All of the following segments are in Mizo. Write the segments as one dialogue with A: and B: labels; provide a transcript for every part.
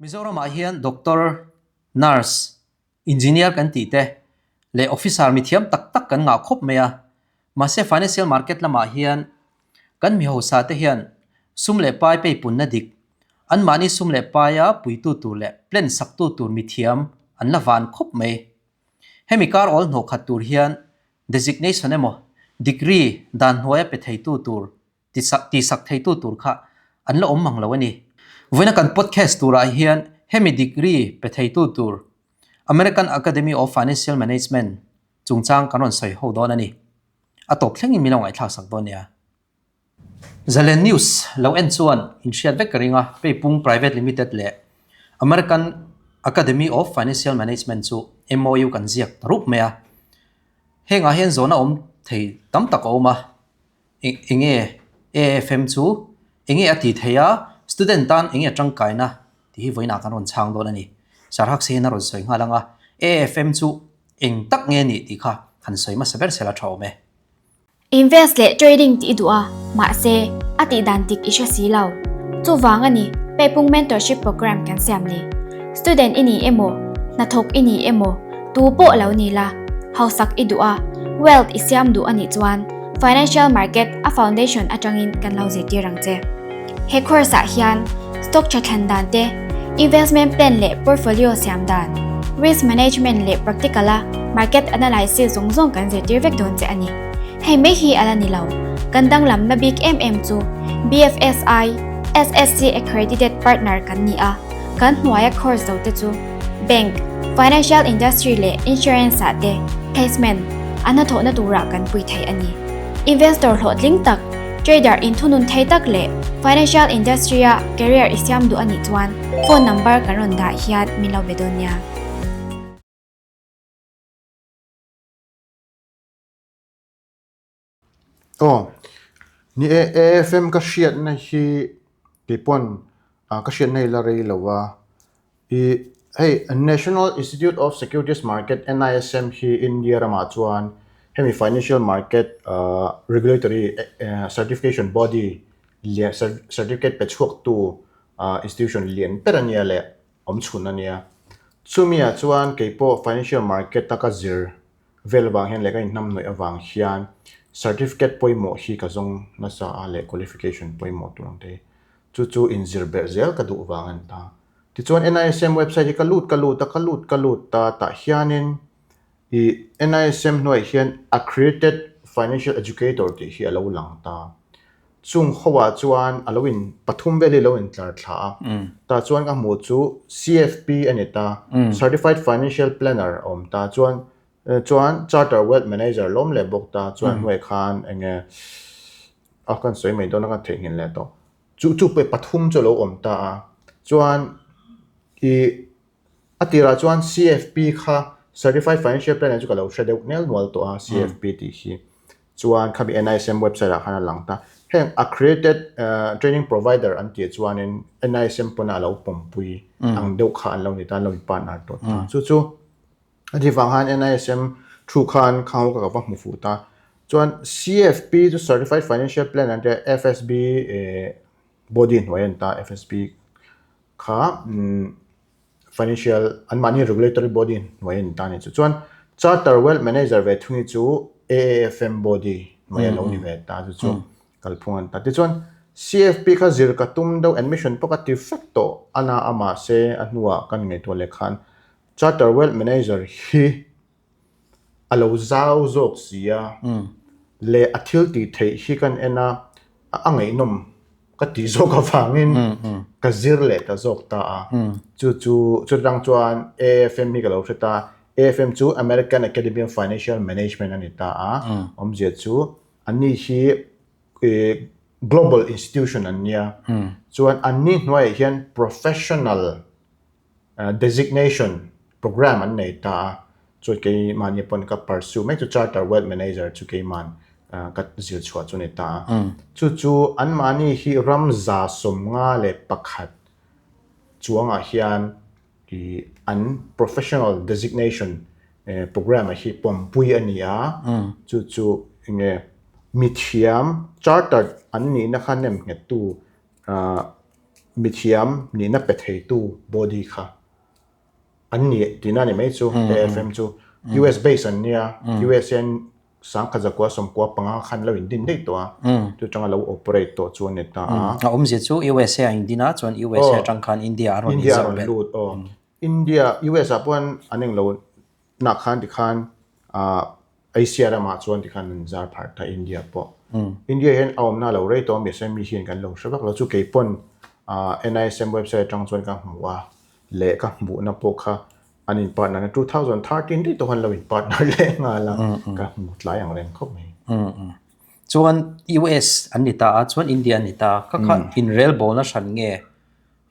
A: Mizoramah hian doctor, nurse, engineer kan tih te leh officer mithiam tak tak kan ngah khawp mai a. Mahse financial market lamah hian kan mi hausa te hian sum leh pai peipunna dik, anmahni sum leh paia puitu tur leh plan saktu tur mithiam an la van khawp mai. Hemi kar awl hnawh khat tur hian designation emaw degree dan hnuaia pe theitu tur tihsak theitu tur kha an la awm mang lo a ni. Vawiina kan podcast turah hian hemi degree pe theitu tur American Academy of Financial Management chungchang kan rawn sawi ho dawn a ni. A tawp thlengin min lo ngaihthlak sak dawn nia. Zalen News lo en chuan inhriat vek ka ring a, Peipung Private Limited leh American Academy of Financial Management chu MOU kan ziak ta rup mai a. Hengah hian zawhna awm thei tam tak a awm a. Enge AFM chu enge a tih theih a, student tan enge a tangkaina tih hi vawiinah kan rawn chhang dawn a ni. Sir Hak Sehin a rawn sawi nghal ang a, AFM chu eng tak nge nih tih kha han sawi hmasa ber sela tha awm e.
B: Invest leh trading tih i duh a, mahse a tih dan dik i hre si lo. Chuvang a ni, Peipung Mentorship Program kan siam ni. Student i ni emaw, hnathawk i ni emaw, tu pawh lo ni la, hausak i duh a, wealth i siam duh a nih chuan financial market a foundation atangin kan lo zirtir ang che. He course ah hian stock tha thlan dan te, investment plan leh portfolio siam dan, risk management leh practical a market analysis zawng zawng kan zirtir vek dawn che a ni. Hei mai hi a la ni lo, kan danglamna bik em em chu BFSI, SSC accredited partner kan ni a, kan hnuaia course zo te chu Bank, Financial Industry leh Insurance ah te placement an hnathawhna turah kan pui thei a ni. Investor hlawhtling tak, trader inthunun thei tak leh Financial Industry a career i siam duh a nih chuan phone number kan rawn dah hian min lo be dawn nia.
C: Aw, ni e, AFM ka hriatna hi keipawn ka hriatna hi la rei lo a. Ih hei National Institute of Securities Market, NISM, hi India ramah chuan hemi financial market ah regulatory certification body lian certificate pe chhuaktu ah institution lian ber a nia leh awm chhun a nia. Chumi ah chuan keipawh financial market a ka zir vel avang hian leh ka inhnamhnawih avang hian certificate pawimawh hi ka zawng nasa a leh qualification pawimawh tur ang te hi chu chu inzir berh zel ka duh vang a ni ta. Tichuan NISM website hi ka lut ka lut a ka lut ka lut ta tah hianin ih NISM hnuaiah hian accredited financial educator tih hi a lo lang ta. Chung hoah chuan a lo in pathum vel hi a lo intlar thla a, tah chuan ka hmuh chu CFP a ni ta, Certified Financial Planner a awm ta, chuan chuan Charter Wealth Manager lawm leh bawk ta, chuan hnuaiah khan eng nge a kan sawi mai dawn a ka theihnghilh leh tawh. Chu chu pathum chu a lo awm ta a, chuan ih A tirah chuan CFP kha Certified Financial Planner chu ka lo hre deuh nel nual tawh a, CFP tih hi. Chuan khami NISM website ah khan a lang ta. Heng accredited training provider an tih chuanin NISM pawn a lo pawmpui ang deuh kha an lo ni ta, an lo in partner tawh ta. Chu chu a ti vang khan NISM thu khan khang ho kha ka va hmu fuh ta. Chuan CFP chu Certified Financial Planner an tia, FSB body hnuai a ni ta, FSB Kha financial anmahni regulatory body hnuai a ni ta a ni chu. Chuan Charter Wealth Manager ve thung hi chu AAFM body hnuai a lo ni ve ta chu chu kalphung a ni ta. Tichuan CFP kha zir ka tum deuh admission pawh ka ti vek tawh a na a mahse a hnuah kan ngaihtuah leh khan Charter Wealth Manager hi A lo zau zawk si a, leh a thil tih theih hi kan en a, a ngaihnawm ka tih zawk avangin ka zir leh ta zawk ta a. Chu chu chutang chuan AFM hi ka lo hre ta a, AFM chu American Academy of Financial Management a ni ta a, awmzia chu anni hi global institution an nia, chuan anni hnuaiah hian professional Designation program an nei ta a, chuan keimahni pawn ka pursue mek chu Charter Wealth Manager chu keiman ka zir chhuah chu a ni ta a. Chu chu anmahni hi ram 151 chuangah hian ih an professional designation program ah hi pawmpui a ni a, chu chu enge mithiam chartered an nihna kha nemnghettu. mithiam nihna pe theitu body kha an ni tihna a ni mai chu AFM chu US base an nia USA an sangkhat zakua 95 khan lo indin daih tawh a chu tanga lo operate tawh chu a ni ta a.
A: A awmzia chu USA a indin a chuan USA atang khan India a rawn inzauh belh.
C: India a rawn lut aw. India US ah pawh an englo Nak khan tikhan ah Asia ramah chuan tikhan an zar pharh ta India pawh. India hian a awmna lo rei tawh a mahse mi hian kan lo hre vak lo chu kei pawn ah NISM website atang chuan ka hmu a leh ka hmuhna pawh kha an in partner na 2013 daih tawh khan lo in partner leh nghal a ka hmu tlai ang reng khawp mai.
A: Chuan US an ni ta a chuan India an ni ta a kha kha inrelbawlna hran nge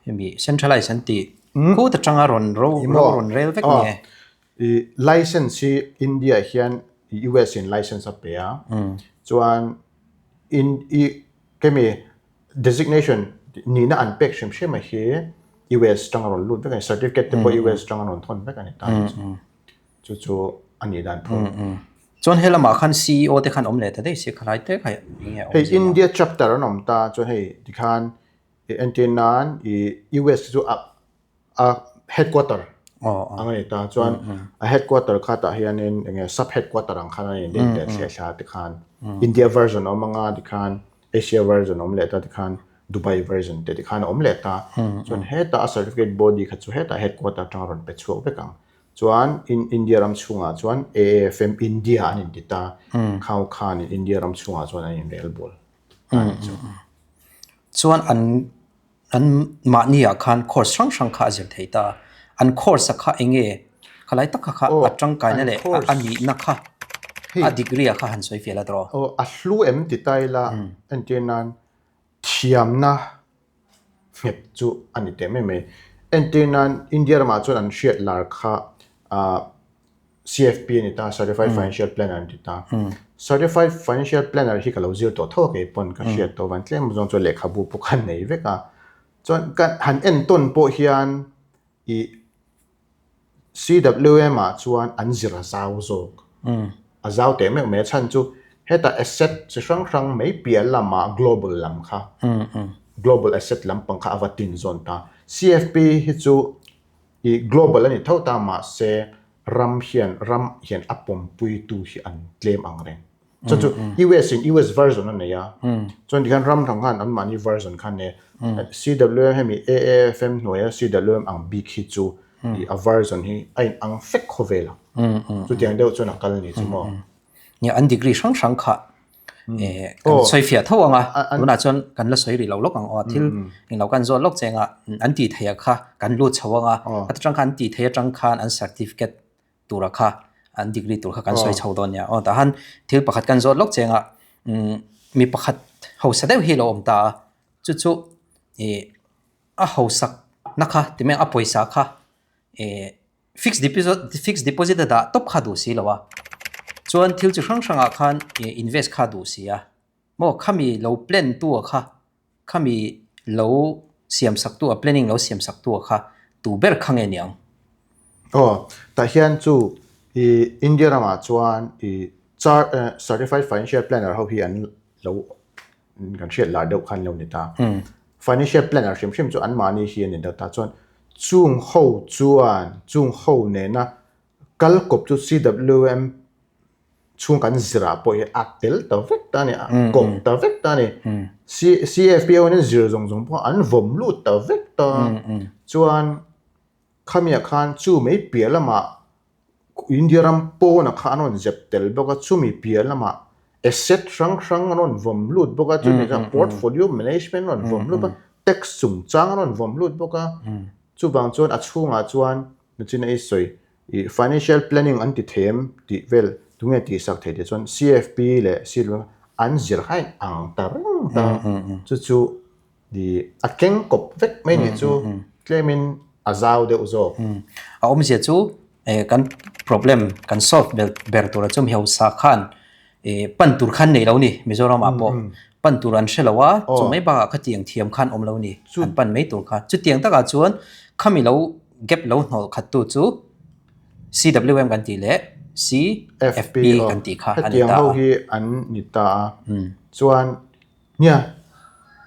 A: Hemi centralize an tih khut atanga rawn ro ro rawn rel vek nge?
C: I license hi India hian US in license a pe a, chuan in i kemi designation nihna an pek hrim hrim a hi US tanga rawn lut vek a ni, certificate te pawh US tanga rawn thawn vek a ni ta chu. Chu chu a nih dan phung.
A: Chuan he lamah khan CEO te khan awm leh ta daih si khalai te kha enge awm
C: Hei India chapter an awm ta chuan hei tikhan I entir nan i US chu a a headquarter ang a ni ta chuan a headquarter kha tah hianin eng nge sub headquarter ang khan a in din leh thliah thliah tikhan India version a awm anga tikhan Asia version a awm leh ta tikhan Dubai version te tikhan a awm leh ta chuan hetah a certificate body kha chu hetah headquarter atanga rawn pe chhuak vek ang chuan India ram chhungah chuan AAFM India an inti ta khau khanin India ram chhungah chuan an inrelbawl ta a ni chu.
A: Chuan an an mahniah khan course hrang hrang kha a zir thei ta a, an course a kha eng nge khalai tak kha kha a tangkaina leh a nihna kha a degree ah kha han sawi fiah la tawh.
C: Aw a hlu em ti ta ila entir nan thiamna nghet chu a ni teh mai mai. Entir nan India ramah chuan an hriat lar kha ah CFP a ni ta, Certified Financial Planner an ti ta. Certified Financial Planner hi ka lo zir tawh tho a kei pawn ka hriat tawh avang tlem zawng chuan lehkhabu pawh khan nei vek a. Chuan ka han entawn pawh hian ih CWM ah chuan an zir a zau zawk. A zau teh meuh mai a chhan chu hetah asset chi hrang hrang mai piah lamah global lam kha global asset lampang kha a va tin zawn ta. CFP hi chu I global a ni tho ta mahse ram hian ram hian a pawmpuitu hi an tlem ang reng. Chuan chu US in US version a nei a, chuan tikhian ram dang khan anmahni version kha an nei a. CWM hemi AAFM hnuaia CWM ang bik hi chu i a version hi a in ang fek khawvel a. Chutiang deuh chuan a kal a ni chu maw.
A: Nia an degree hrang hrang kha kan sawi fiah tho ang a, tunah chuan kan la sawi rih lo lawk ang aw, thil englo kan zawt lawk cheng a, an tih theih ah kha kan lut chho ang a, heta tang khan an tih theih atang khan an certificate tura kha an degree tur kha kan sawi chho dawn nia aw, tah han thil pakhat kan zawt lawk cheng a, mi pakhat hausa deuh hi a lo awm ta a, chu chu ih a hausak na kha ti mai ang a pawisa kha ih Fixed deposit fixed deposit a dah tawp kha duh si lo a, chuan thil chi hrang hrangah khan invest kha duh si a, maw khami lo plan tu a kha, khami lo siam sak tu a planning lo siam sak tu a kha tu ber kha nge niang?
C: Aw, tah hian chu i India ramah chuan i char certified financial planner ho hi an lo kan hriat lar deuh khan lo ni ta. Financial planner hrim hrim chu anmahni hi a ni deuh ta chuan chung ho chuan chung ho nena kal kawp chu CWM chhung kan zirah pawh hi a tel ta vek ta a ni a kawp ta vek ta a ni. CFP ho hian zir zawng zawng pawh an vawm lut ta vek ta chuan khamiah khan chu mai piah lamah India ram pawnah kha an rawn zep tel bawk a, chumi piah lamah asset hrang hrang an rawn vawm lut bawk a, chumi chuan portfolio management an rawn vawm lut bawk a, tax chungchang an rawn vawm lut bawk a, chuvang chuan a chhungah chuan nachin a i sawi ih financial planning an ti thei em tih vel tunge tihsak thei tih chuan CFP leh CWM an zir kha a inang ta reng ta, chu chu I a keng kawp vek mai nih chu tlemin a zau deuh zawk.
A: A awmzia chu kan problem kan solve ber ber tura chu hausa khan pan tur khan nei lo ni Mizoram ah pawh pan tur an hre lo a chu mai bakah khatiang thiam khan awm lo ni an pan mai tur kha chutiang takah chuan khami lo gap lo hnawlh khat tu chu CWM kan tih leh CFP kan tih kha a ni ta a.
C: Hetiang ho hi an ni ta a chuan Nia,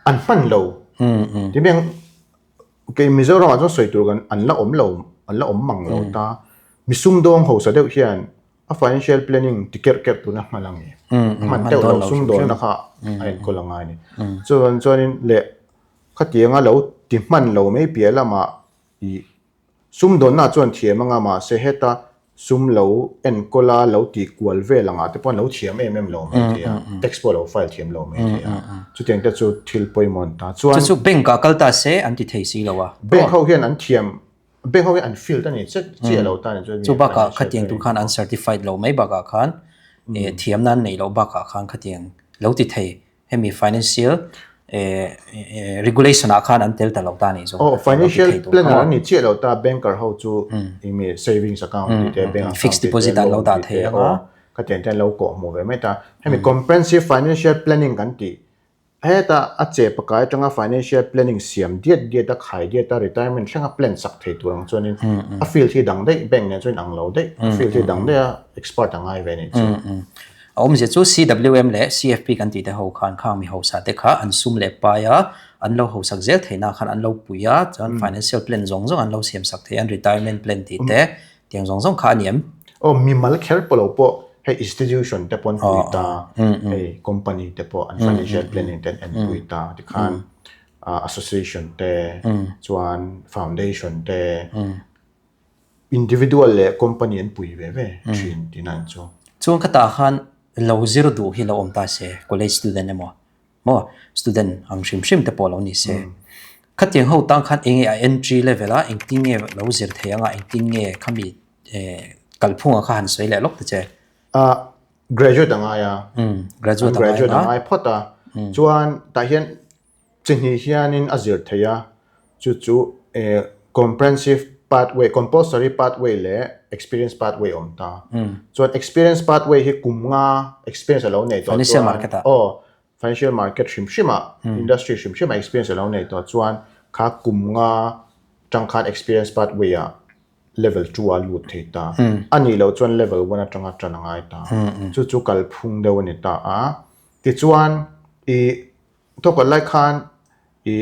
C: an hman lo. Ti mai ang. Kei Mizoram ah chuan sawi tur kan an la awm lo, an la awm mang lo ta. Mi sumdawng hausa deuh hian a financial planning ti kerh kerh tuna hman ang e. Hman deuh lo sumdawnna kha a enkawl a ngai a ni. Chuan chuanin leh khatianga lo ti hman lo mai piah lamah ih Sumdawnna chuan thiam anga mahse heta sum lo enkawl a lo tih kual vel angah te pawh an lo thiam em em lo mai thei a, tax pawh a lo file thiam lo mai thei a, chutiang te chu thil pawimawh an ta. Chuan
A: Chu chu bank ah kal ta se an ti thei si lo a.
C: Bank ho hian an thiam, bank ho hian an field a ni chiah chiah lo ta a ni chuan
A: Chu bakah khatiang tur khan an certified lo mai bakah khan thiamna an neih loh bakah khan khatiang lo ti thei Hemi financial regulation ah khan an tel ta lo ta nih zawk.
C: Aw, financial planner an ni chiah lo ta, banker ho chu enge savings account tih te, bank account
A: fixed deposit an lo dah thei ang a.
C: Khatiang te an lo kawh hmuh ve mai ta. Hemi comprehensive financial planning kan tih, heta a che pakai atanga financial planning siam diat diat a, khai diat a, retirement thlenga plan sak thei tur ang chuanin a field hi dang daih, bank nen chuan in ang lo daih, a field hi dang daih a, expert a ngai ve nih chu.
A: A awmzia chu CWM leh CFP kan tih te ho khan khang mi hausa te kha an sum leh pai a, an lo hausak zel theihna khan an lo pui a, chuan financial plan zawng zawng an lo siam sak thei a, an retirement plan tih te tiang zawng zawng kha a ni em?
C: Aw, mimal kher pawh lo pawh hei institution te pawh an pui ta, hei company te pawh an financial planning te an enpui ta tikhan association te chuan foundation te, Individual leh company an pui ve ve thin tihna an chu.
A: Chuan ka tah khan lo zir duh hi lo awm ta se, college student emaw maw student ang hrim hrim te pawh lo ni se. Khatiang ho tan khan enge a entry level a engtin nge lo zir thei anga engtin nge khami kalphunga kha han sawi leh lawk ta che.
C: Graduate a ngai a,
A: graduate
C: a ngai phawt a, chuan tah hian Chi hnih hianin a zir theih a, chu chu comprehensive pathway, compulsory pathway leh experience pathway a awm ta. Chuan experience pathway hi kum nga experience a lo nei tawh chuan, aw, financial market hrim hrim ah, industry hrim hrim ah experience a lo nei tawh chuan kha kum nga tang khan experience pathway ah level 2 ah lut thei ta. A nih loh chuan level 1 atanga tan a ngai ta. Chu chu kalphung deuh a ni ta a. Tichuan i Thawkhat lai khan i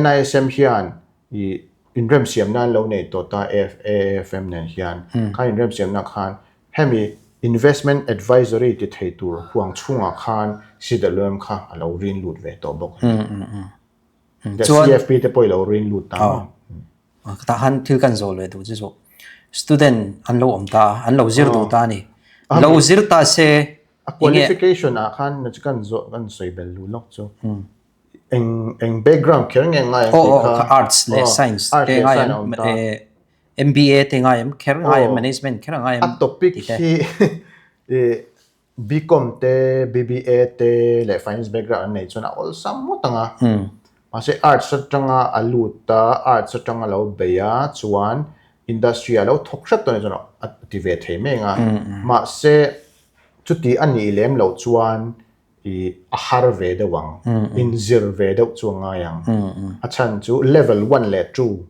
C: NISM hian i inremsiamna an lo nei tawh ta AFM nen hian khan inremsiamna khan hemi investment advisory ti thei tur huang chhungah khan CWM kha a lo rin lut ve tawh bawk a ni. CFP te pawh i lo rin lut ta maw?
A: Tah khan thil kan zawh leh duh chu zawh student an lo awm ta a, an lo zir duh ta a ni. Lo zir ta se
C: A qualification ah khan na chu kan zawh kan sawi bel lu lawk chu. Eng eng background kher nge ngai ang tih
A: kha. Arts leh science te ngai em MBA te ngai em kher ngai em management kher ngai em.
C: A topic hi BCom te BBA te leh finance background an nei chuan a awlsam ngawt ang a. Mahse arts atanga a lut a arts atanga lo bei a chuan industry ah lo thawk hrep tawh a nih chuan a ti ve thei mai ang a. Mahse Chuti a nih lem loh chuan i a har ve deuh ang, inzir ve deuh chu a ngai ang. A chhan chu level one leh two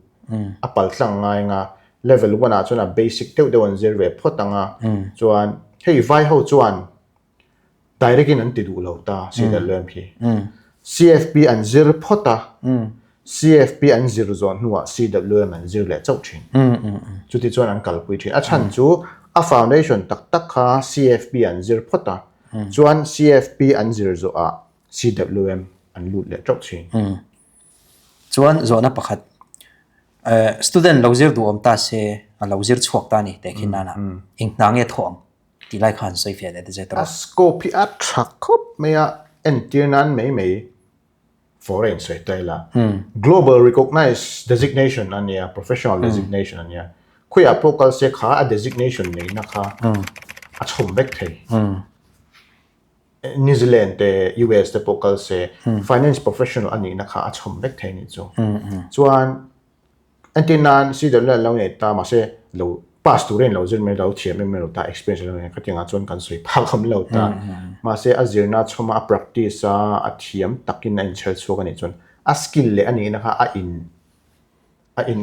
C: a pal tlang ngai ang a, level one ah chuan a basic deuh deuh an zir ve phawt ang a, chuan hei vai ho chuan direct in an ti duh lo ta CWM hi. CFP an zir phawt a, CFP an zir zawh hnuah CWM an zir leh chauh thin. Chuti chuan an kalpui thin. A chhan chu a foundation tak tak kha CFP an zir phawt a, chuan CFP an zir zawhah CWM an lut leh chauh thin.
A: Chuan zawhna pakhat, student lo zir duh awm ta se, a lo zir chhuak ta a ni teh khin nana eng hna nge thawh ang tih lai kha han sawi fiah leh ta che tawh.
C: A scope hi a tha khawp mai a, entir nan mai mai foreign sawi ta ila global recognized designation a nia professional designation a nia khawiah pawh kal se kha a designation neihna kha a chhawm vek thei New Zealand te US te pawh kal se finance professional a nihna kha a chhawm vek thei anih chu chuan Entir nan CW an lo nei ta mahse lo pass tur in lo zir mai lo thiam em em lo ta experience lo nei khatiang ah chuan kan sawi phak awm lo ta mahse a zirna chhawm a a practice a a thiam takin a inchhel chhuak anih chuan a skill leh a nihna kha a in a in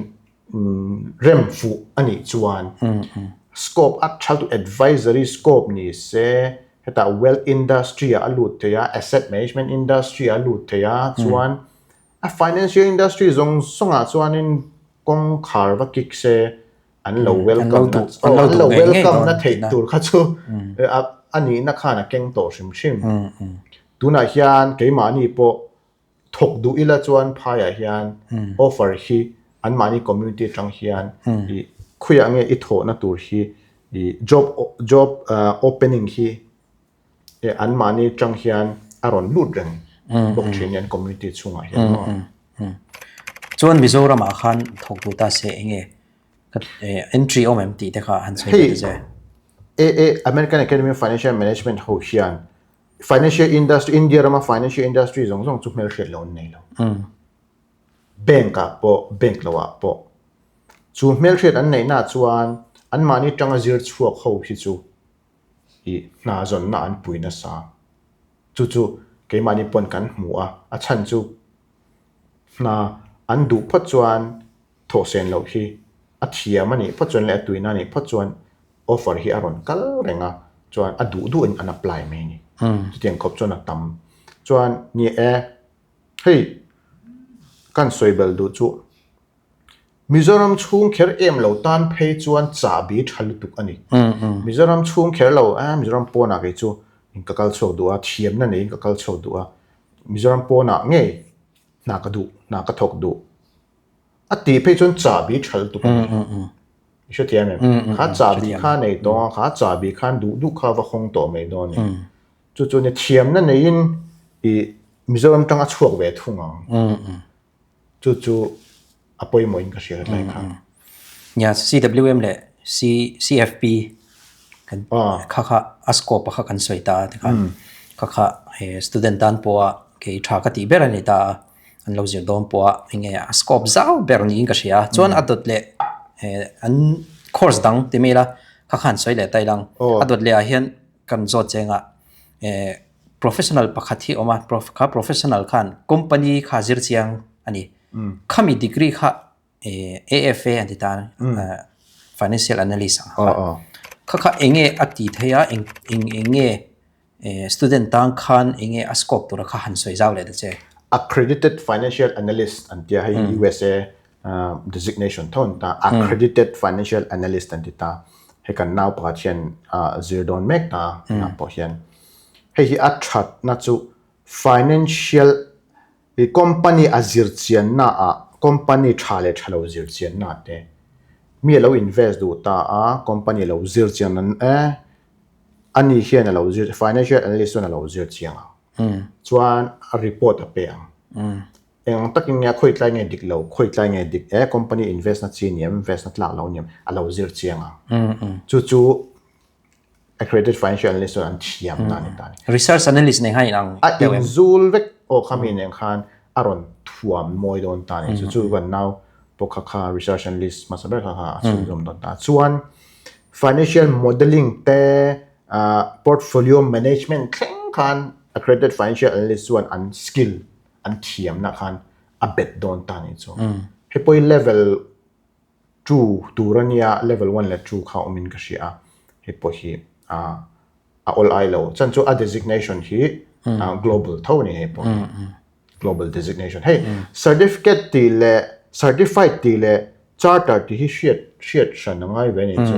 C: rem fuh anih chuan scope a tha lutuk advisory scope ni se hetah wealth industry ah a lut thei a asset management industry ah a lut thei a chuan. A financial industry zawng zawngah chuanin kawngkhar va kik se an lo welcome na an lo welcome na theih tur kha chu a nihna khan a keng tawh hrim hrim. Tunah hian keimahni pawh thawk duh ila chuan phaiah hian offer hi anmahni community atang hian ih khawiah nge i thawhna tur hi ih job job opening hi anmahni atang hian a rawn lut reng bawk thin an community chhungah hian maw.
A: Chuan Mizoramah khan thawk duh ta se enge entry awm em tih te kha han sawi ve ta che.
C: Hei American Academy of Financial Management ho hian Financial industry, India rama financial industry zawng zawng chu hmelhriat lo an nei lo. Bank ah pawh, bank lo ah pawh. Chu hmelhriat an neih na chuan anmahni tanga zir chhuak ho hi chu ih hna zawnna an pui nasa. Chu chu keimahni pawn kan hmu a, a chhan chu hna an duh phawt chuan thawhsen loh hi a thiam a nih phawt chuan leh a tuina a nih phawt chuan offer hi a rawn kal reng a, chuan a duh duhin an apply mai a ni. Chutiang khawp chuan a tam. Chuan ni e, hei kan sawi belh duh chu Mizoram chhung kher em lo tan phei chuan chahbi tha lutuk a ni. Mizoram chhung kher lo, a Mizoram pawnah kei chu ka kal chhuak duh a, thiamna neiin ka kal chhuak duh a, Mizoram pawnah ngei hna ka duh, hna ka thawk duh. A tih phei chuan chahbi tha lutuk a ni. I hrethiam em? Kha chahbi kha nei tawng a, kha chahbi khan duh duh kha va hawng tawh mai dawn a ni. Chu chu ni thiamna neiin i Mizoram tang a chhuak ve thung ang. Chu chu a pawimawhin ka hria hetlai kha.
A: Nia, CWM leh CFP kan kha kha a scope a kha kan sawi ta a tikhan kha kha student tan pawha kei tha ka tih ber a ni ta a. An lo zir dawn pawh a enge a scope zau ber niin ka hria a chuan a dawt leh an course dang ti mai ila kha khan sawi leh ta ilang a dawt leh ah hian kan zawt cheng a professional pakhat hi a awm a kha professional khan company kha zir chiang a ni khami degree kha AFA an ti ta financial analyst ang kha kha kha enge a ti thei a eng eng enge student tan khan enge a scope tura kha han sawi zau leh ta che.
C: Accredited financial analyst an tia hei USA designation tho an ta accredited financial analyst an ti ta hei kan nau pakhat hian zir dawn mek ta tunah pawh hian hei hi a thatna chu financial I company a zir chianna ah company tha leh tha lo zir chianna te mi a lo invest duh ta a company a lo zir chian an e ani hian a lo zir financial analyst chuan a lo zir chiang ang chuan a report a pe ang eng ang takin nge a khawi tlai nge dik lo khawi tlai nge dik e company invest na chi ni em invest na tlak lo ni em a lo zir chiang ang chu chu Accredited Financial Analyst chuan an thiam ta a ni ta a ni.
A: Research Analyst nen khan inang
C: A deuh em? inzul vek aw kha mi nen khan a rawn thuam mawi dawn ta a ni. Chu chu kan nau pawh kha kha Research Analyst hmasa ber kha kha a chhunzawm dawn ta a. Chuan Financial Modelling te Portfolio Management thleng khan Accredited Financial Analyst chuan an skill an thiamna khan a bet dawn ta a ni chu. Hei pawh hi level Two tur a nia, level one leh two kha awmin ka hria a, hei pawh hi a awl ai lo. Chuan chu a designation hi global tho a ni hei pawh hi, global designation. Hei certificate tih leh certified tih leh charter tih hi hriat hriat hran a ngai ve a ni chu.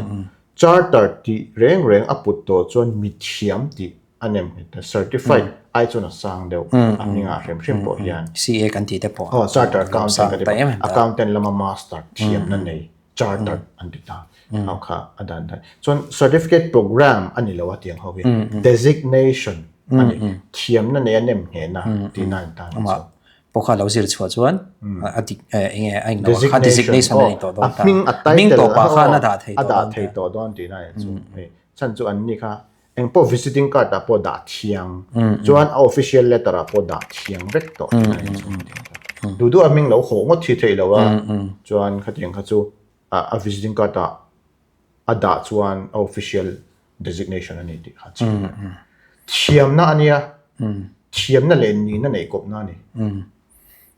C: Charter tih reng reng a put tawh chuan mithiam tih a nem nghet a, certified ai chuan a sang deuh a hmingah hrim hrim pawh hian.
A: CA kan tih te pawh.
C: Aw charter accountant kan ti pawh accountant lama master thiamna nei charter an ti ta ho kha a dan dan. Chuan certificate program a ni lo a tiang ho hi designation a ni thiamna nei a nem nghehna tihna an tan
A: chu. Pawh kha lo zir chhuah chuan a dik enge a englo kha designation a ni tawh dawn ta.
C: A hming a title
A: tawpah khan a dah thei
C: tawh dawn. A dah thei tawh dawn tihna a ni chu. Chhan chu an ni kha Eng pawh visiting card ah pawh dah thiang chuan a official letter ah pawh dah thiang vek tawh tih a inchhung tih kha. Duh duh a hming lo hawh ngawt thi theih lo a chuan khatiang kha chu a visiting card ah a dah chuan a official designation a ni tih kha chiang a ni. Thiamna a nia, thiamna leh nihna neih kawpna a ni.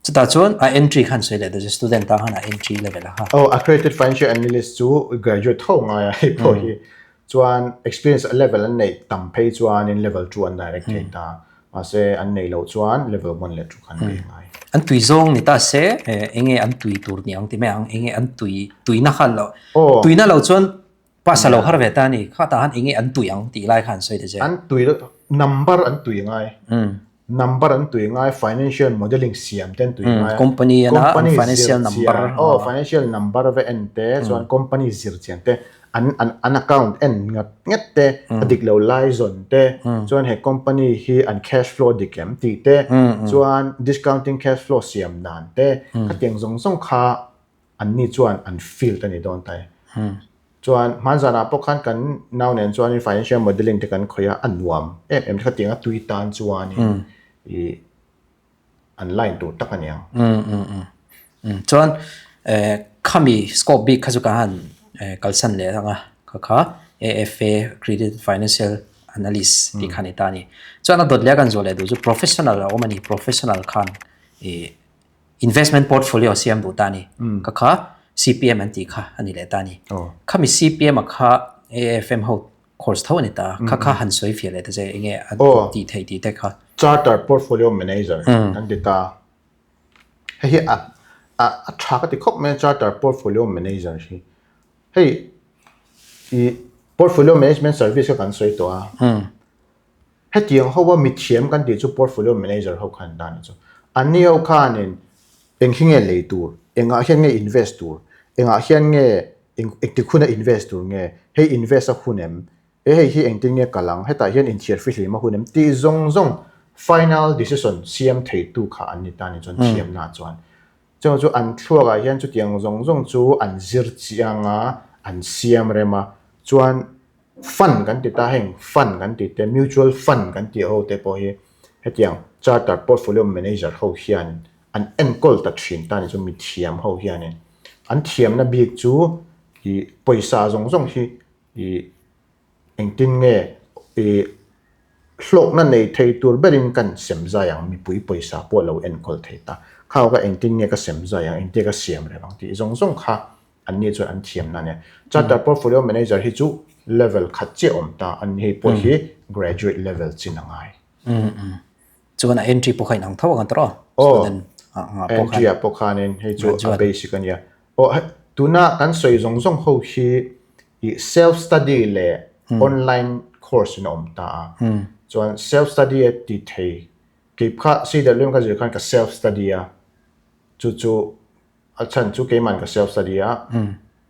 A: Chutah chuan a entry khan sawi leh ta che student tan khan a entry level a kha.
C: Aw accredited financial analyst chu graduate tho ngai a hei pawh hi chuan experience level an neih tam phei chuanin level 2 an direct thei ta. Mahse an neih loh chuan level 1 leh 2 khan bei ngai.
A: An tui zawng ni ta se enge an tui tur ni ang ti mai ang, enge an tui tuina khan lo tuina lo chuan pass a lo har ve ta a ni, kha tah khan enge an tui ang tih lai khan sawi ta che.
C: An tui number an tui ngai. Number an tui ngai, financial modelling siam te an tui ngai a.
A: Company ana an financial number.
C: Aw financial number ve en te chuan company zir chian te an an an account en ngat nget te a dik lo lai zawn te chuan he company hi an cash flow dik em tih te chuan discounting cash flow siam dan te khatiang zawng zawng kha anni chuan an field a ni dawn ta e. Chuan hmanzanah pawh khan kan nau nen chuanin financial modelling te kan khawih a, a nuam em em khatiang a tui tan chuanin ih an line tur tak a ni ang.
A: Chuan khami scope bik kha chu ka han kalsan leh ang a, kha kha AFA Accredited Financial Analyst tih kha a ni ta a ni. Chuan a dawt leh a kan zawh leh duh chu professional a awm a ni, professional khan ih Investment portfolio siam duh ta a ni. Ka kha CPM an tih kha a ni leh ta a ni. Khami CPM a kha AFM ho course tho a ni ta. Kha kha han sawi fiah leh ta che enge a tih theih tih te kha.
C: Charter Portfolio Manager an ti ta. Hei hi a a tha ka ti khawp mai a Charter Portfolio Manager hi. Hei i Portfolio Management Service kha kan sawi tawh a. Hetiang ho a mithiam kan tih chu portfolio manager ho khan dan chu. Anni ho khanin eng hi nge lei tur, engah hian nge invest tur, engah hian nge engtik huna invest tur nge, hei invest a hun em, e hei hi engtin nge kal ang, hetah hian inthiar fihlim a hun em tih zawng zawng final decision siam theitu kha an ni ta ni chuan thiamna chuan. Chuvang chu an thluakah hian chutiang zawng zawng chu an zir chiang a, an siam rem a, chuan Fund kan ti ta heng fund kan ti te mutual fund kan tih ho te pawh hi hetiang charter portfolio manager ho hian an enkawl ta thin ta ni chu mithiam ho hianin an thiamna bik chu ih pawisa zawng zawng hi ih engtin nge ih hlawkna nei thei tur berin kan sem zai ang mipui pawisa pawh lo enkawl thei ta kha ka engtin nge ka sem zai ang engtin nge ka siam reng ang tih zawng zawng kha An ni chuan an thiamna a nia. Charter Portfolio Manager hi chu level khat chiah awm ta, an ni pawh hi graduate level chin a ngai.
A: Chuan a entry pawh kha inang tho ang tawh
C: aw? Student ah pawh khan. Entry ah pawh khanin hei chu a basic a nia. Aw tuna kan sawi zawng zawng ho hi ih self study leh online course in a awm ta a. Chuan self study a ti thei kei kha CWM ka zir khan ka self study a, chu chu A chhan chu keiman ka self study a,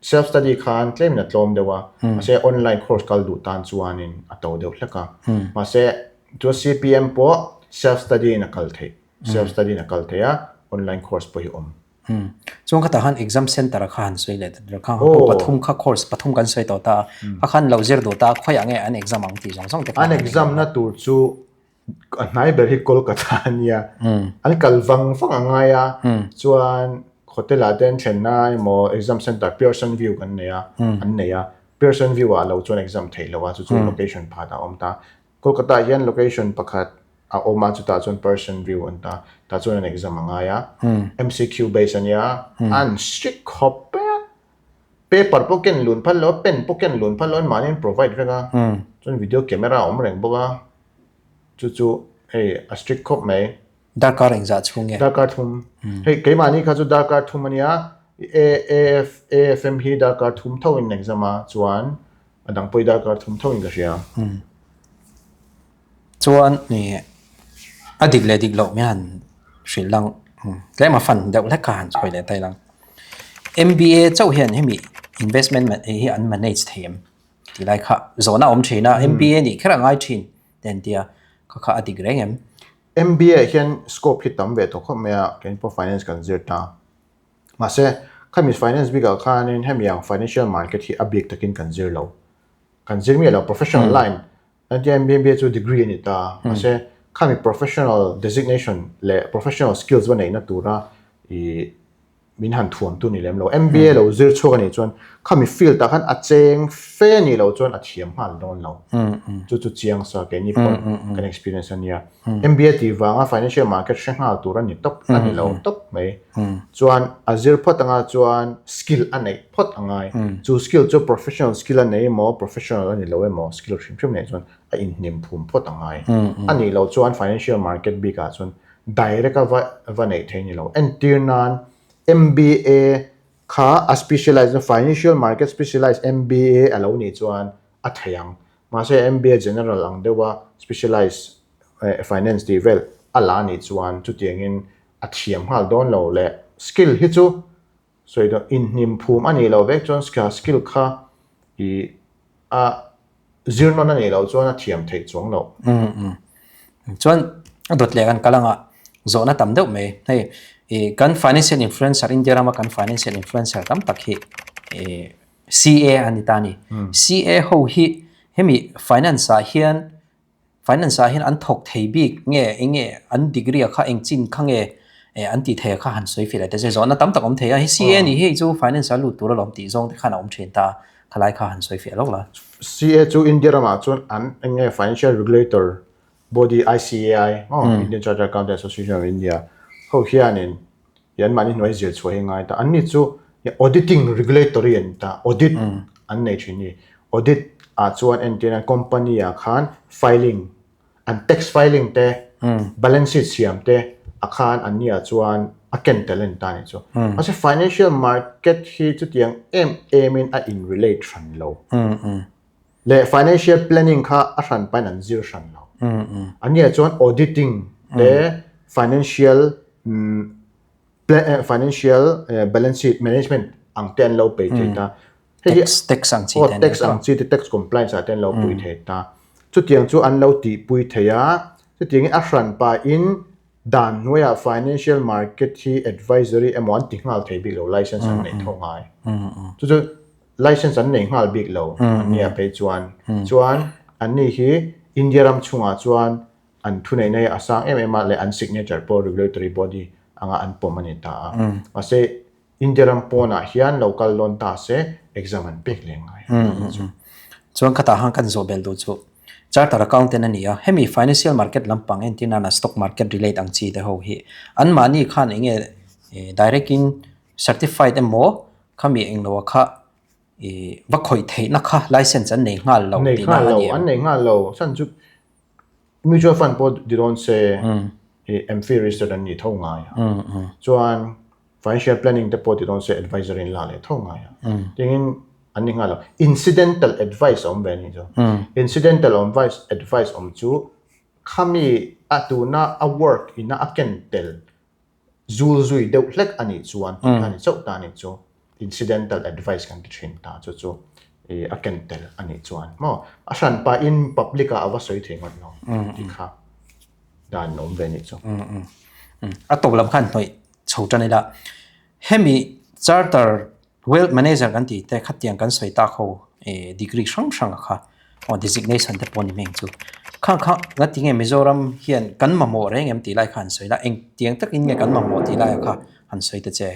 C: self study khan tlemin a tlawm deuh a, mahse online course kal duh tan chuanin a to deuh hlek a. Mahse chuan CPM pawh self study in a kal theih, self study in a kal theih a, online course pawh hi awm.
A: Chuan khatah khan exam center kha han sawi leh ta kha pawh pathum kha course pathum kan sawi tawh ta a, kha khan lo zir duh ta a, khawiah nge an exam ang tih zawng zawng te kha.
C: An exam na tur chu A hnai ber hi Kolkata a nia. An kal vang vang a ngai a, chuan hotel ah te an thlenna emaw exam center Pearson View kan nei a, an nei a. Pearson View ah lo chuan exam theih loh a, chu chu location pakhat a awm ta. Kolkata ah hian location pakhat a awm a, chutah chuan Pearson View an ta, tah chuan an exam a ngai a. MCQ base a nia, an strict khawp mai a. Paper pawh ken lun phal lo a, pen pawh ken lun phal lo a, mahni an provide vek a, chuan video camera a awm reng bawk a. Chu chu hei a strict khawp mai.
A: Darkar engzah chhung nge?
C: Darkar thum. Hei keimahni kha chu darkar thum a nia, AF AFM hi darkar thum tho in exam a, chuan a dang pawh hi darkar thum tho in ka hria.
A: Chuan a dik leh dik loh mai han hrilh lang tlem a fan deuh hlek kha han sawi leh ta ilang. MBA chauh hian hemi investment hi an manage thei em? Ti lai kha zawhna awm thin a, MBA nih kher a ngai thin te an tia, kha kha a dik reng em?
C: MBA ah hian scope hi tam ve tawh khawp mai a, keini pawh finance kan zir ta. Mahse, khami finance bikah khanin hemi ang financial market hi a bik takin kan zir lo. Kan zir miah lo, professional line an tia MBA chu degree a ni ta. Mahse, khami professional designation leh professional skills va neihna tura ih. min han thuam tu ni lem lo. MBA lo zir chhuak a nih chuan khami field ah khan a cheng fe nih loh chuan a thiam nghal dawn lo. Chu chu chiang sa keini pawh kan experience a nia. MBA tih vanga financial market hre nghal tur a ni tawp a ni lo tawp mai. Chuan a zir phawt anga chuan skill a neih phawt a ngai. Chu skill chu professional skill a nei emaw professional a ni lo emaw skill hrim hrim neih chuan a inhnim phum phawt a ngai. A nih loh chuan financial market bikah chuan direct a va va neih theih a ni lo. Entir nan MBA kha a specialize na financial market specialize MBA a lo nih chuan a thei ang. Mahse MBA general ang deuha specialize finance tih vel a la nih chuan chutiangin a thiam nghal dawn lo leh skill hi chu sawi dawn inhnim phum a nih loh vek chuan skill kha ih a zir nawn a nih loh chuan a thiam theih chuang loh.
A: Chuan a dawt leh kan kal anga zawhna tam deuh mai. Hei ih kan financial influencer India rama kan financial influencer tam tak hi ih CA a ni ta a ni. CA ho hi hemi finance ah hian Finance ah hian an thawk thei bik nge eng nge an degree ah kha eng chin kha nge an tih thei ah kha han sawi fiah leh ta che. Zawhna tam tak awm thei a, hei CA nih hi chu finance ah lut tur alawm tih zawng te khan a awm thin ta a, khalai kha han sawi fiah lawk la.
C: CA chu India ramah chuan an eng nge financial regulator body ICAI maw Indian Chartered Accountant Association of India ho hianin i anmahni hnuai zir chhuah hi ngai ta. Anni chu auditing regulatory an ni ta, audit an nei thin ni. Audit ah chuan entirna company ah khan filing, an tax filing te, balance sheet siam te a khan anni ah chuan a ken tel a ni ta a nih chu. Mahse financial market hi chutiang em em in a in relate hran lo. Leh financial planning kha a hran pahin an zir hran lo. Anni ah chuan auditing te financial financial balance sheet management ang te an lo pei thei ta. Hei hi
A: tax ang chi te
C: tax ang chi te tax compliance ah te an lo pui thei ta. Chutiang chu an lo tihpui thei a, chutiangin a hran pahin dan hnuaiah financial market hi advisory emaw an ti nghal thei bik lo license an neih tho ngai. Chu chu license an nei nghal bik lo an nia phei chuan. Chuan anni hi India ram chhungah chuan an thuneihna hi a sang em em a leh an signature pawh regulatory body anga an pawm a ni ta a. Mahse India ram pawnah hian lo kal dawn ta se exam an pek leh ngai a ni chu.
A: Chuan khatah khan kan zawh belh duh chu Charter Accountant a ni a, hemi financial market lampang entir nana stock market relate ang chi te ho hi anmahni khan eng nge direct in certified emaw khami englo kha ih va khawih theihna kha license an nei nghal lo tihna a ni em?
C: An nei nghal lo, chhan chu mutual fund pawh ti dawn se ih AMFI registered an nih tho ngai a, chuan financial planning te pawh ti dawn se adviser in la leh tho ngai a, tingin an ni nghal lo. Incidental advice a awm ve a nih chu, incidental advice awm chu khami a tuna a work ina a ken tel Zul zui deuh hlek a nih chuan tih kha a ni chauh ta a nih chu. Incidental advice kan ti thin ta chu chu ih a ken tel a nih chuan maw a hran pahin public ah a va sawi thei ngawt lo tih kha dan a awm ve a nih chu.
A: A tawp lam khan hnawih chho tan ila hemi charter Wealth manager kan tih te khatiang kan sawi tak ho eh degree hrang hrang a kha aw designation te pawh ni hmeng chu khang kha nga tinge Mizoram hian kan mamawh reng em tih lai kha han sawi la eng tiang takin nge kan mamawh tih lai kha han sawi ta che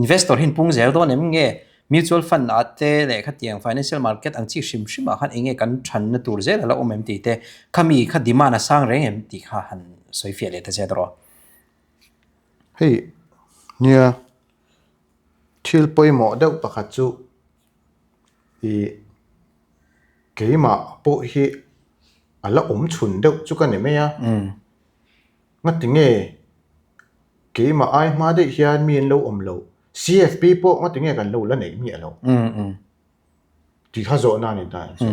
A: investor hi an pung zel dawn em nge mutual fund ah te leh khatiang financial market ang chi hrim hrim ah khan eng nge kan thanna tur zel a la awm em tih te khami kha demand a sang reng em tih kha han sawi fiah leh ta che tawh.
C: Hei nia. Thil pawimawh deuh pakhat chu ih keimah pawh hi a la awm chhun deuh chu ka ni mai a, ngati nge keimah ai hma daih hian mi an lo awm loh, CFP pawh ngati nge kan lo la neih miah loh tih kha zawhna a ni ta ang chu.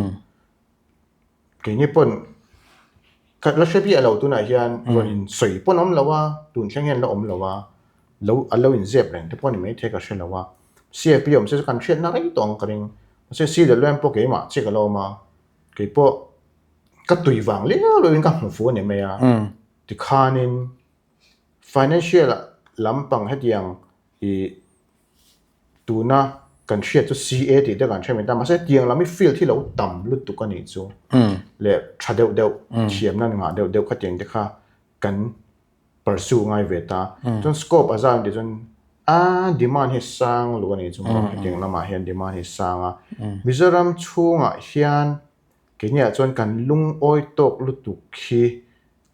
C: Keini pawn ka la hre biah lo tunah hian rawn in sawi pawn awm lo a, tun thleng hian la awm lo a, lo a lo in zep reng te pawh a ni maithei ka hre lo a, CFP awm se chu kan hriatna rei tawh ang ka ring, mahse CWM pawh keimah chiah ka la awm a, keipawh ka tui vang liau liau in ka hmu fu a ni mai a, tikhanin financial lampang hetiang ih Tuna kan hriat chu CA tih te kan hre mai ta, mahse tiang lam hi field hi lo tam lutuk a nih chu leh tha deuh deuh thiamna ngah deuh deuh khatiang te kha kan pursue ngai ve ta. Chuan scope a zau tih chuan A demand hi sang lo a ni chu maw hetiang lamah hian demand hi sang a. Mizoram chhungah hian keiniah chuan kan lungawi tawk lutuk hi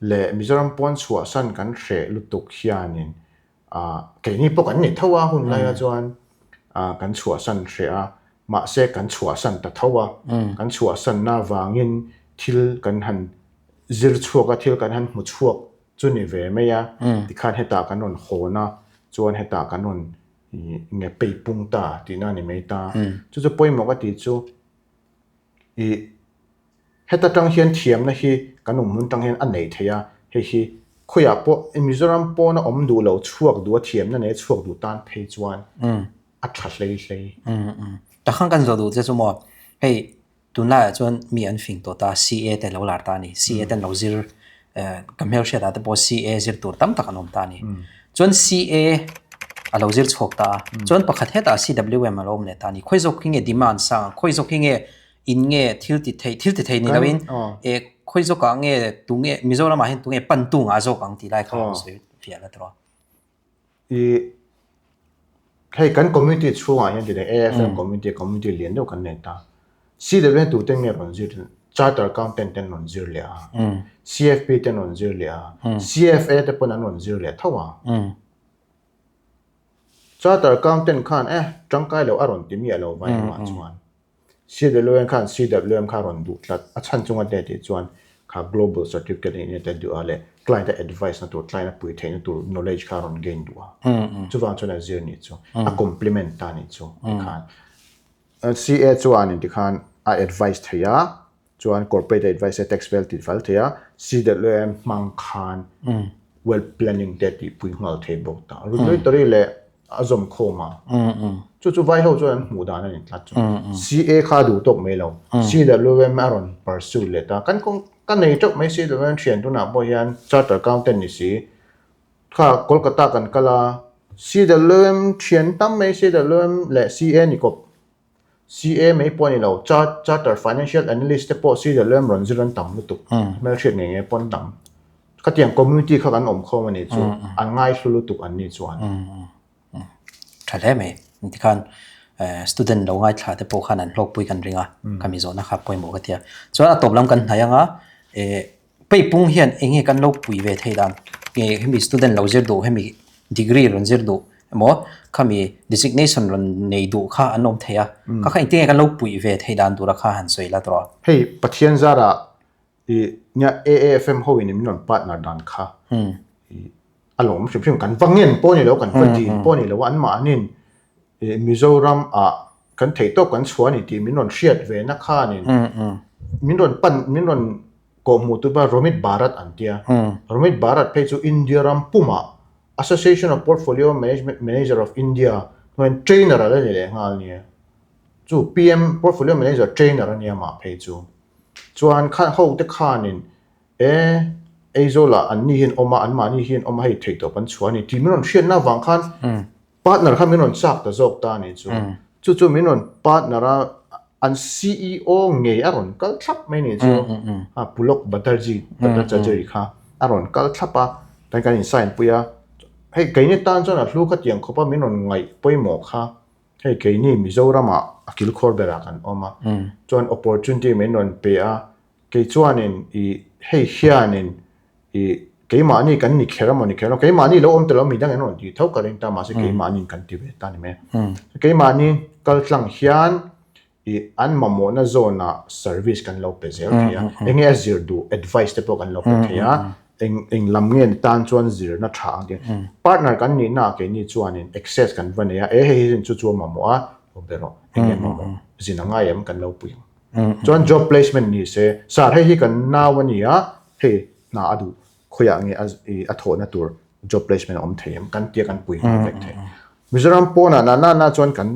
C: leh Mizoram pawn chhuahsan kan hreh lutuk hianin ah keini pawh kan ni tho a hun laia chuan ah kan chhuahsan hreh a mahse kan chhuahsan ta tho a kan chhuahsanna vangin thil kan han zir chhuak a thil kan han hmu chhuak chu ni ve mai a tikhan hetah kan rawn hawn a chuan hetah kan rawn nge pei pung ta tihna a ni mai ta chu chu pawimawh ka tih chu ih heta tang hian thiamna hi kan awm hmun tang hian a neih theih a hei hi khawiah pawh Mizoram pawna awm duh lo chhuak duh a thiamna nei a chhuak duh tan phei chuan a tha hlei hlei.
A: Takhan kan zawh duh che chu maw hei Tunlaiah chuan mi an fing tawh ta, CA te lo lar ta a ni. CA te an lo zir, ka hmelhriatah te pawh CA zir tur tam tak an awm ta a ni. Chuan CA a lo zir chhuak ta a, chuan pakhat hetah CWM a lo awm leh ta a ni. Khawi zawk hi nge demand sang a, khawi zawk hi nge in nge thil ti thei, thil ti thei ni loin khawi zawkah nge tunge Mizoramah hian tunge pantu ngah zawk ang tih lai kha an sawi fiah la tawh a.
C: I hei kan community chhungah hian tih AFM community community lian deuh kan nei ta. CW hian tute nge rawn zir charter accountant ten rawn zir leh a, CFP ten rawn zir leh a, CFA te pawn an rawn zir leh tho a. Charter accountant khan eh tangkai loh a rawn ti miah lo vai engmah chuan. CWM khan CWM kha a rawn duh tlat. A chhan chunga te tih chuan kha global certificate a nih te duh a leh client a advice na tur, client a pui theihna tur knowledge kha a rawn gain duh a. Chuvang chuan a zir nih chu, a complement ta nih chu tikhan. CA chuan tikhan a advice thei a, Chuan corporate advice te tax vel tih fel thei a, CWM hmang khan wealth planning te tihpui nghal thei bawk ta. Regulatory leh a zawm khawm a. Chu chu vai ho chuan an hmuh dan a ni tlat chu. CA kha duh tawk mai lo. CWM a rawn pursue leh ta. Kan kawng ka nei teuh mai CWM thian tunah pawh hian charter accountant ni si. Kha Kolkata kan kal a, CWM thian tam mai CWM leh CA ni kawp. CA mai pawh a ni lo, Charter Financial Analyst te pawh CWM rawn zir an tam lutuk, hmelhriat ngei ngei pawh an tam. Khatiang community kha kan awm khawm a nih chu, an ngaihlu lutuk an nih chuan.
A: Tha hle mai, tikhan student lo ngaithla te pawh khan an hlawkpui kan ring a, khami zawhna kha pawimawh ka ti a. Chuan a tawp lam kan hnaih anga, Peipung hian eng nge kan lo pui ve thei dan? Nge hemi student lo zir duh, hemi degree rawn zir duh emaw khami designation rawn nei duh kha an awm thei a. Kha kha engtin nge kan lo pui ve thei dan tura kha han sawi la tawh a.
C: Hei Pathian zara i nia AAFM ho in min rawn partner dan kha i a lawm hrim hrim kan va ngen pawh a ni lo, kan va dil pawh a ni lo a, anmahnin Mizoram ah kan theih tawk kan chhuah a ni tih min rawn hriat ve na khanin min rawn pan min rawn kawhhmuh tu pa Romit Bharat an tia. Romit Bharat phei chu India ram pumah Association of Portfolio Management Manager of India hnuaiin trainer a la ni leh nghal nia. Chu PM Portfolio Manager trainer a nia mah phei chu. Chuan kha ho te khanin e Aizawl-ah an ni hi an awm a, anmahni hi an awm a, hei theihtawp an chhuah a ni tih min rawn hriatna avang khan Partner kha min rawn chak ta zawk ta a nih chu. Chu chu min rawn partner a, an CEO ngei a rawn kal thlap mai a nih chu. A Pulok Baterjee, Bhattacharjee kha a rawn kal thlap a, kan kan in sign pui a. Hei keini tan chuan a hlu kha tiang khawp a min rawn ngaih pawimawh kha. Hei keini Mizoram ah a kilkhawr berah kan awm a. Chuan opportunity min rawn pe a, Kei chuanin i hei hianin i keimahni kan ni kher amaw ni kher lo, keimahni lo awm ta lo midang in rawn ti tho ka ring ta mahse keimahni kan ti ve ta ni mai. Keimahni kal tlang hian i an mamawhna zawnah service kan lo pe zel thei a, enge a zir duh advice te pawh kan lo pe thei a, eng eng lam nge ni tan chuan zirna tha ang tih. Partner kan nihna ah keini chuanin access kan va nei a, e hei hi chu chu a mamawh a, lo be rawh, enge mamawh zin a ngai em kan lo pui ang. Chuan job placement ni se, sir hei hi kan nau a ni a, hei hna a duh khawiah nge a thawhna tur job placement a awm thei em kan tia kan pui nghal vek thei. Mizoram pawnah na na na chuan kan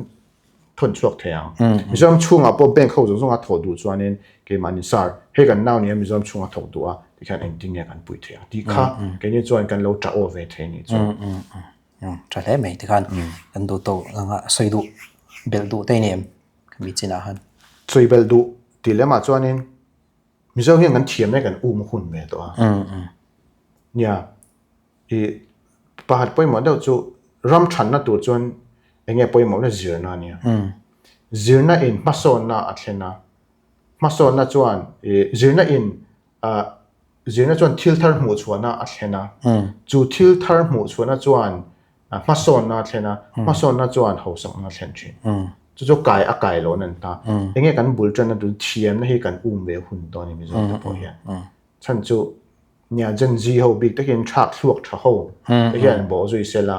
C: thawn chhuak thei ang. Mizoram chhungah pawh bank ho zawng zawng a thawh duh chuanin keimahni sir hei kan nau nia Mizoram chhunga thawk duh a tikhian engtin nge kan pui thei ang tih kha keini chuan kan lo tah aw ve thei a nih chu.
A: Tha hle mai tikhan kan duh tawh anga sawi duh belh duh te a ni em? Mi chinah han.
C: Sawi belh duh tih lemah chuanin Mizo hian kan thiamna kan um hun ve tawh a. Nia, i pakhat pawimawh deuh chu Ram thanna tur chuan eng nge pawimawhna zirna a nia. Zirna in hmasawnna a thlen a, hmasawnna chuan zirna in zirna chuan thil thar hmuh chhuahna a thlen a, chu thil thar hmuh chhuahna chuan hmasawnna a thlen a, hmasawnna chuan hausakna a thlen thin. Chu chu kai a kai loh nan ta. Eng nge kan bul tanna tur thiamna hi kan um ve hun dawn a ni Mizo te pawh hian. Chhan chu nia Gen Z ho bik takin thlak thluak tha ho te hian bawh zui sela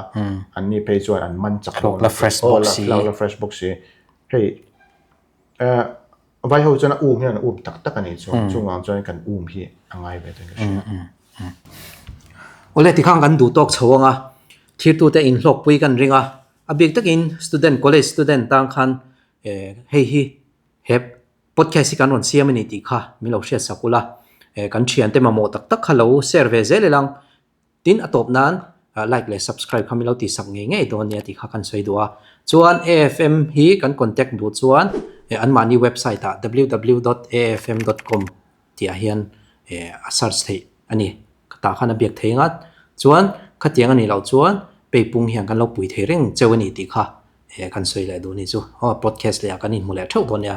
C: an ni phei chuan an man chak
A: dawn la fresh bawk si.
C: Thluak la fresh bawk si. Hei eh vai ho chuan a um hian an um tak tak a nih chuan chungah chuan kan um hi a ngai ve dawn ka hria.
A: Awle tikhan kan duh tawk chho ang a, thirtute inhlawkpui kan ring a, a bik takin student college student tan khan eh hei hi he Podcast hi kan rawn siam a ni tih kha min lo hriat sak ula, kan thiante mamawh tak tak kha lo share ve zel ilang. Tin, a tawp nan like leh subscribe kha min lo tihsak ngei ngei dawn nia tih kha kan sawi duh a. Chuan AFM hi kan contact duh chuan anmahni website ah www dot afm dot com tih ah hian a search theih a ni. Tah khan a biak thei ngat. Chuan khatiang a nih loh chuan peipung hian kan lo pui thei reng cheu a ni tih kha kan sawi leh duh a ni chu. Aw podcast leh ah kan inhmu leh theuh dawn nia.